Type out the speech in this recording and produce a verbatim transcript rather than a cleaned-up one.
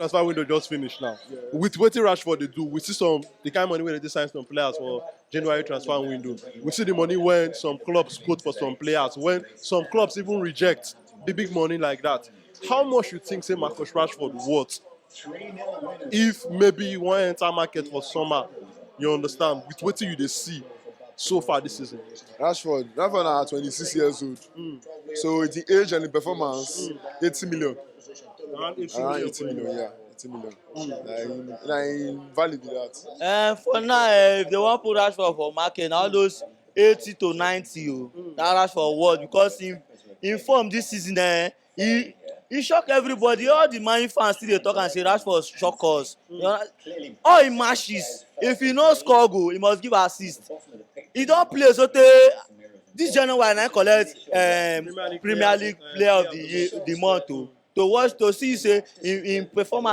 Transfer window just finish now. With wetin Rashford dey do, we see some the kind money wey dey sign some players for January transfer window. We see the money when some clubs quote for some players, when some clubs even reject big big money like that. How much you think say Marcus Rashford worth if maybe you wan enter market for summer? You understand with wetin you dey see so far this season. Rashford, Rashford na twenty-six years old. So with the age and the performance, eighty million. Around eighty Around million. eighty million, yeah, eighty million. Na him, na him value be that. Uh, for now, uh, if they wan put Rashford for market, na all those eighty to ninety o. That Rashford worth because him him form this season, eh, he he shock everybody. All the Man U fans still dey talk and say Rashford shock us. You know, all him matches, if he no score goal, he must give assist. He don play so tey this January na him collect um, Premier League Player of the Year, the month o. To watch to see say him him performance